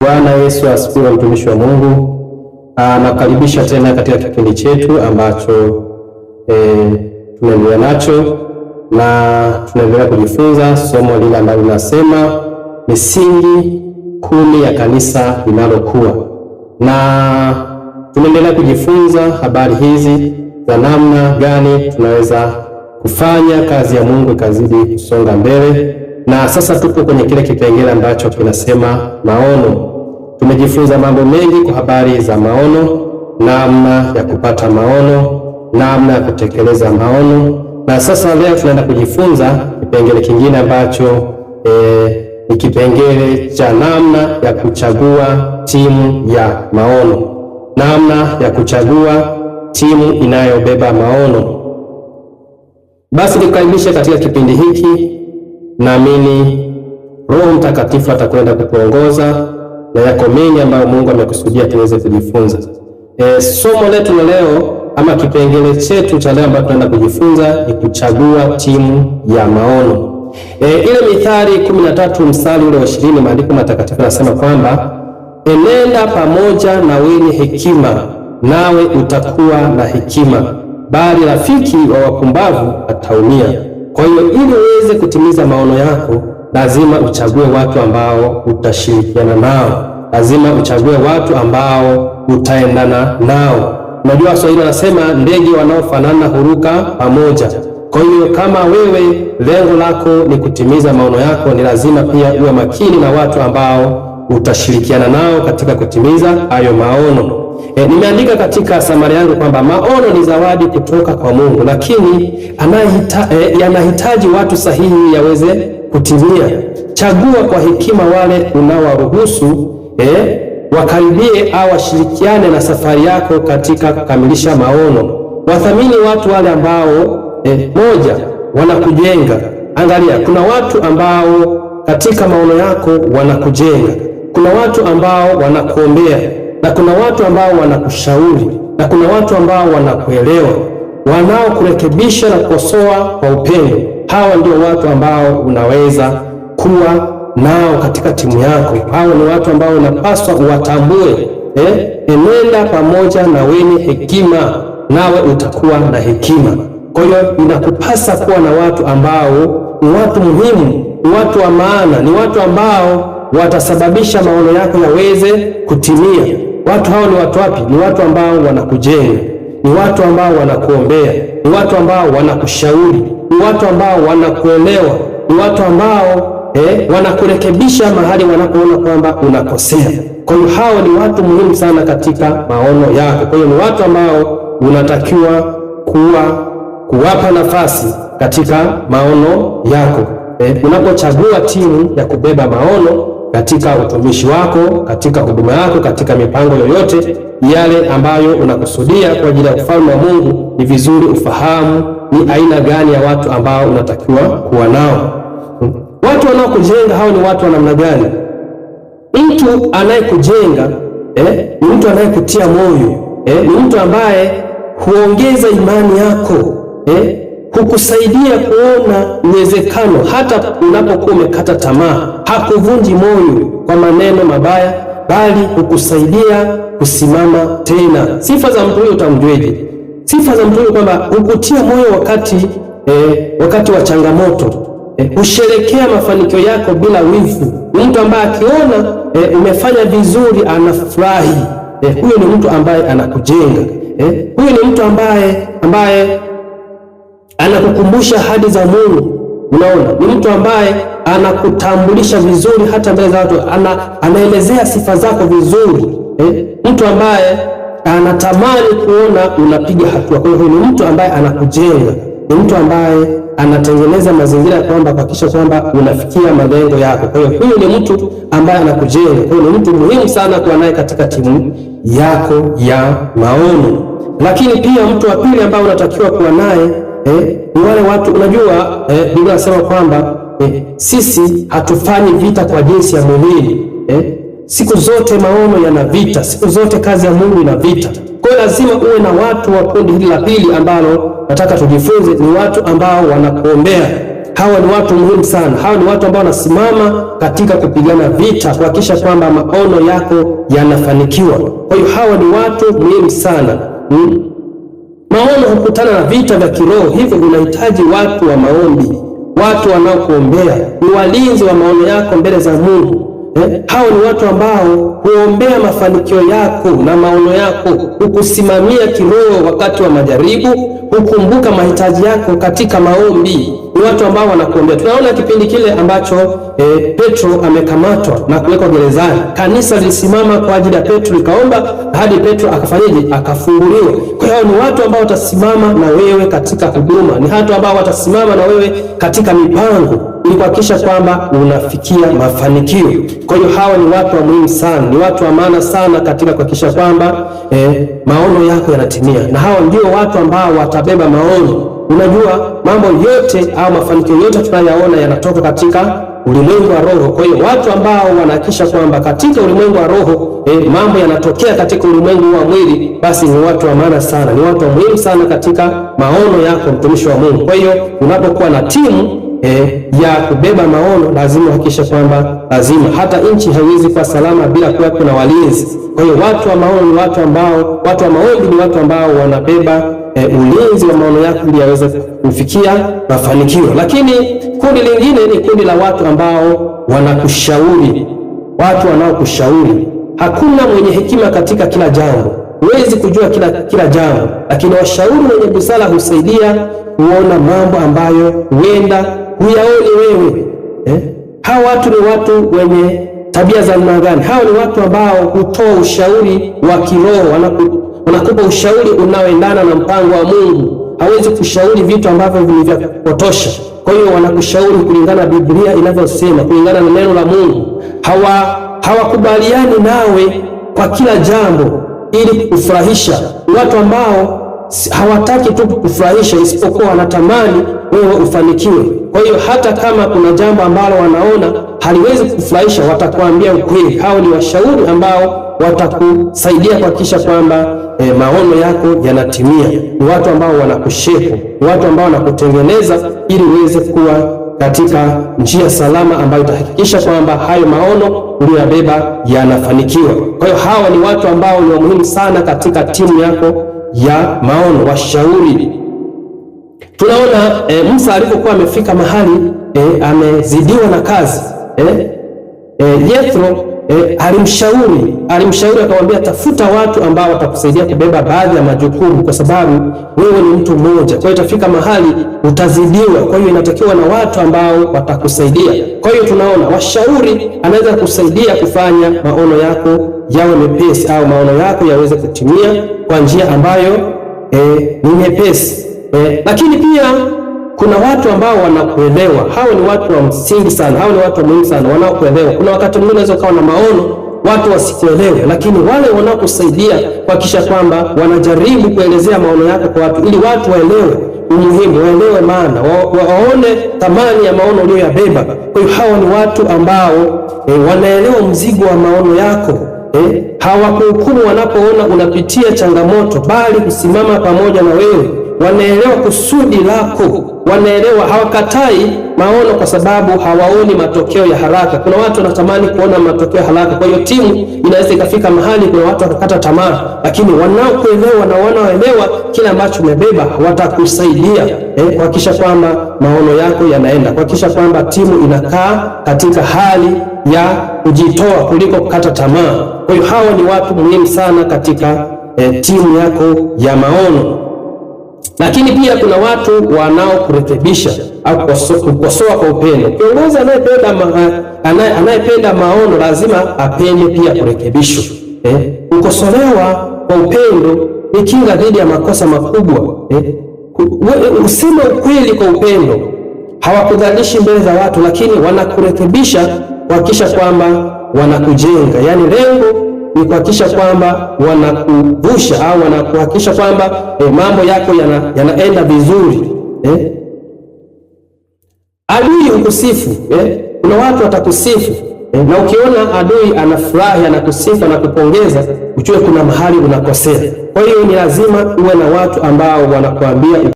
Bwana Yesu asifiwe, mtumishi wa Mungu. Nakukaribisha tena katika kipindi chetu ambacho tunaendelea nacho na tunaendelea kujifunza somo lile ambalo linasema misingi 10 ya kanisa linalokuwa, na tunaendelea kujifunza habari hizi za namna gani tunaweza kufanya kazi ya Mungu ikazidi kusonga mbele, na sasa tupo kwenye kile kipengele ambacho kinasema maono. Tumejifunza mambo mengi kwa habari za maono, namna ya kupata maono, namna ya kutekeleza maono, na sasa leo tunaenda kujifunza kipengele kingine ambacho ni kipengele cha namna ya kuchagua timu ya maono, namna ya kuchagua timu inayobeba maono. Basi nikukaribishe katika kipindi hiki, naamini Roho Mtakatifu atakwenda kutuongoza na yako mengi ambayo Mungu amekusudia tuweze kujifunza. Somo letu la leo ama kipengele chetu cha leo ambacho tunaenda kujifunza ni kuchagua timu ya maono. Ile Mithali 13 mstari ule wa 20, maandiko matakatifu yanasema kwamba enenda pamoja na wenye hekima nawe utakuwa na hekima, bali rafiki wa wapumbavu ataumia. Kwa hiyo ili uweze kutimiza maono yako lazima uchague watu ambao utashirikiana nao, lazima uchague watu ambao utaendana nao. Unajua Waswahili wanasema ndege wanaofanana huruka pamoja. Kwa hiyo kama wewe lengo lako ni kutimiza maono yako, ni lazima pia uwe makini na watu ambao utashirikiana nao katika kutimiza hayo maono. Nimeandika katika samari yangu kwamba maono ni zawadi kutoka kwa Mungu, lakini yanahitaji watu sahihi yaweze kutimia. Chagua kwa hekima wale unaowaruhusu wakaribie au washirikiane na safari yako katika kukamilisha maono. Wathamini watu wale ambao moja, wanakujenga. Angalia, kuna watu ambao katika maono yako wanakujenga, kuna watu ambao wanakuombea, na kuna watu ambao wanakushauri, na kuna watu ambao wanakuelewa, wanaokurekebisha na kukosoa kwa upendo. Hawa ndio watu ambao unaweza kuwa nao katika timu yako. Hawa ni watu ambao unapaswa uwatambue. Enenda pamoja na wenye hekima, nawe utakuwa na hekima. Kwa hiyo inakupasa kuwa na watu ambao ni watu muhimu, ni watu wa maana, ni watu ambao watasababisha maono yako yaweze kutimia. Watu hao ni watu wapi? Ni watu ambao wanakujenga, ni watu ambao wanakuombea, ni watu ambao wanakushauri, ni watu ambao wanakuelewa, ni watu ambao wanakurekebisha mahali wanapoona kwamba unakosea. Kwa hiyo hao ni watu muhimu sana katika maono yako. Kwa hiyo ni watu ambao unatakiwa kuwapa nafasi katika maono yako. Unapochagua timu ya kubeba maono katika utumishi wako, katika huduma yako, katika mipango yoyote yale ambayo unakusudia kwa ajili ya ufalme wa Mungu, ni vizuri ufahamu ni aina gani ya watu ambao unatakiwa kuwa nao. Watu wanaokujenga hao ni watu wa namna gani? Mtu anayekujenga ni mtu anayekutia moyo, ni mtu ambaye huongeza imani yako, hukusaidia kuona uwezekano hata unapokuwa umekata tamaa. Hakuvunji moyo kwa maneno mabaya, bali hukusaidia kusimama tena. Sifa za mtu huyo utamjueje? Sifa za mtu huyo kwamba hukutia moyo wakati wa changamoto, husherekea mafanikio yako bila wivu. Ni mtu ambaye akiona umefanya vizuri anafurahi. Huyo ni mtu ambaye anakujenga. Huyo ni mtu ambaye anakukumbusha ahadi za Mungu. Unaona, ni mtu ambaye anakutambulisha vizuri hata mbele za watu, anaelezea sifa zako vizuri. Mtu ambaye anatamani kuona unapiga hatua. Kwa hiyo ni mtu ambaye anakujenga, ni mtu ambaye anatengeneza mazingira kwamba kuhakikisha kwamba unafikia malengo yako. Kwa hiyo huyu ni mtu ambaye anakujenga. Kwa hiyo ni mtu muhimu sana kuwa naye katika timu yako ya maono. Lakini pia mtu wa pili ambaye unatakiwa kuwa naye ni wale watu unajua, Biblia inasema kwamba sisi hatufanyi vita kwa jinsi ya mwilini. Siku zote maono yana vita, siku zote kazi ya Mungu ina vita. Kwa hiyo lazima uwe na watu wa kundi hili la pili ambalo nataka tujifunze, ni watu ambao wanakuombea. Hawa ni watu muhimu sana. Hawa ni watu ambao wanasimama katika kupigana vita kuhakikisha kwamba maono yako yanafanikiwa. Kwa hiyo hawa ni watu muhimu sana. Maono hukutana na vita vya kiroho, hivyo unahitaji watu wa maombi, watu wanaokuombea, ni walinzi wa maono yako mbele za Mungu. Hao ni watu ambao huombea mafanikio yako na maono yako, hukusimamia kiroho wakati wa majaribu, hukumbuka mahitaji yako katika maombi. Ni watu ambao wanakuombea. Tunaona kipindi kile ambacho Petro amekamatwa na kuwekwa gerezani, kanisa lilisimama kwa ajili ya Petro likaomba hadi Petro akafanyeje? Akafunguliwa. Kwa hiyo ni watu ambao watasimama na wewe katika huduma, ni watu ambao watasimama na wewe katika mipango ili kuhakikisha kwamba unafikia mafanikio. Kwa hiyo hawa ni watu wa muhimu sana, ni watu wa maana sana katika kuhakikisha kwamba maono yako yanatimia, na hawa ndio watu ambao watabeba maono. Unajua, mambo yote au mafanikio yote tunayaona yanatoka katika ulimwengu wa roho. Kwa hiyo watu ambao wanahakikisha kwamba katika ulimwengu wa roho mambo yanatokea katika ulimwengu wa mwili, basi ni watu wa maana sana, ni watu wa muhimu sana katika maono yako, mtumishi wa Mungu. Kwa hiyo unapokuwa na timu ya kubeba maono, lazima uhakikishe kwamba lazima, hata nchi haiwezi kuwa salama bila kuwepo na walinzi. Kwa hiyo watu wa maono ni watu ambao, watu wa maombi ni watu ambao wanabeba ulinzi wa maono yako ili yaweze kufikia mafanikio. Lakini kundi lingine ni kundi la watu ambao wanakushauri, watu wanaokushauri. Hakuna mwenye hekima katika kila jambo, huwezi kujua kila jambo, lakini washauri wenye busara husaidia kuona mambo ambayo huenda huyaoni wewe. Hawa watu ni watu wenye tabia za namna gani? Hawa ni watu ambao hutoa ushauri wa kiroho, wanakupa ushauri unaoendana na mpango wa Mungu. Hawezi kushauri vitu ambavyo ni vya kupotosha. Kwa hiyo wanakushauri kulingana na Biblia inavyosema, kulingana na neno la Mungu. Hawakubaliani nawe kwa kila jambo ili kukufurahisha. Watu ambao hawataki tu kukufurahisha, isipokuwa wanatamani wewe ufanikiwe. Kwa hiyo hata kama kuna jambo ambalo wanaona haliwezi kukufurahisha, watakuambia ukweli. Hao ni washauri ambao watakusaidia kuhakikisha kwamba maono yako yanatimia. Ni watu ambao wanakushepu, ni watu ambao wanakutengeneza ili uweze kuwa katika njia salama ambayo itahakikisha kwamba hayo maono uliyoyabeba yanafanikiwa. Kwa hiyo hawa ni watu ambao ni wa muhimu sana katika timu yako ya maono, washauri. Tunaona Musa alipokuwa amefika mahali amezidiwa na kazi Yethro alimshauri akamwambia, tafuta watu ambao watakusaidia kubeba baadhi ya majukumu, kwa sababu wewe ni mtu mmoja. Kwa hiyo itafika mahali utazidiwa, kwa hiyo inatakiwa na watu ambao watakusaidia. Kwa hiyo tunaona washauri anaweza kusaidia kufanya maono yako yawe mepesi au maono yako yaweze kutimia kwa njia ambayo ni nyepesi. Lakini pia kuna watu ambao wanakuelewa. Hao ni watu wa msingi sana, hao ni watu wa muhimu sana wanaokuelewa. Kuna wakati mwingine unaweza ukawa na maono watu wasikuelewe, lakini wale wanaokusaidia kuhakikisha kwamba wanajaribu kuelezea maono yako kwa watu ili watu waelewe umuhimu, waelewe maana, waone thamani ya maono uliyoyabeba. Kwa hiyo hao ni watu ambao wanaelewa mzigo wa maono yako. Hawakuhukumu wanapoona unapitia changamoto, bali kusimama pamoja na wewe. Wanaelewa kusudi lako, wanaelewa, hawakatai maono kwa sababu hawaoni matokeo ya haraka. Kuna watu wanatamani kuona matokeo ya haraka, kwa hiyo timu inaweza ikafika mahali kuna watu wakakata tamaa, lakini wanaokuelewa na wanaoelewa kile ambacho umebeba watakusaidia kuhakikisha kwamba maono yako yanaenda, kuhakikisha kwamba timu inakaa katika hali ya kujitoa kuliko kukata tamaa. Kwa hiyo hawa ni watu muhimu sana katika timu yako ya maono. Lakini pia kuna watu wanaokurekebisha au kukosoa kwa upendo. Kiongozi anayependa maono lazima apende pia kurekebishwa. Kukosolewa kwa upendo ni kinga dhidi ya makosa makubwa. Useme ukweli kwa upendo. Hawakudhalishi mbele za watu, lakini wanakurekebisha kuhakikisha kwamba wanakujenga. Yaani lengo ni kuhakikisha kwamba wanakuvusha au wanakuhakikisha kwamba mambo yako yanaenda vizuri. Adui hukusifu. Kuna watu watakusifu na ukiona adui anafurahi, anakusifu, anakupongeza, ujue kuna mahali unakosea. Kwa hiyo ni lazima uwe na watu ambao wanakuambia